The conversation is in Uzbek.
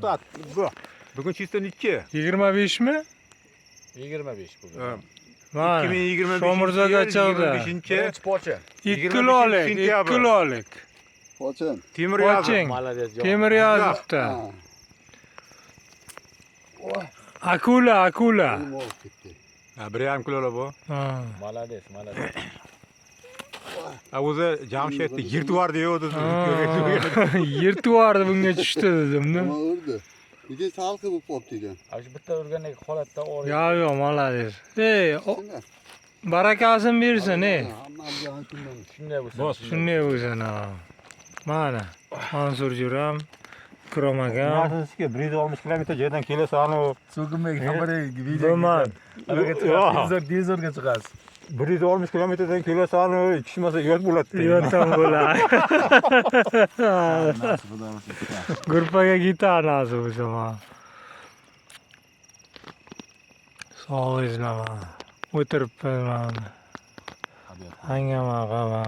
To'xtat. Bu. Bugun чисто nechi? 25 mi? 25 bugun. Mana. 2025 Shomurzogacha. 25 Birinchi pocha. 2 kilolik, 2 sentyabr. kilolik. Pochim. Temir yozib. Poching. Молодец. Temir yozibdi. Ha. Akula, akula. Qo'lim og'rib ketdi. Ha, 1,5 kilo bu. Ha. Молодец, молодец. Ha, o'zi Jamshid aytdi, yirtib yubordi yo'q dedi. Ha, Yirtib yubordi bunga tushdi dedim-da. Nima urdi? Lekin salqin bo'lib qolibdi ekan. A shu bitta urgandagi holatda og'riydi. Yo'q, yo'q, молодец. Ey, Shunda. barakasini bersin, ey. Hammamizga ham shundan. Shunday bo'lsin. Bos. Shunday bo'lsin, ha. Mana Mansur jo'ram, Ikrom akam. Narsaga 160 km joydan kelasan u. So'kinmang, Bo'lmadi. Yo'q. Dizorga chiqasiz. 160 kilometrdan kelasan u, tushmasa uyat bo'ladi. Yo'tam bo'ladi. Gruppaga gitar nasib bo'lsa mana. Sog'ingizlar mana. O'tiribmiz mana. Hangama qilma.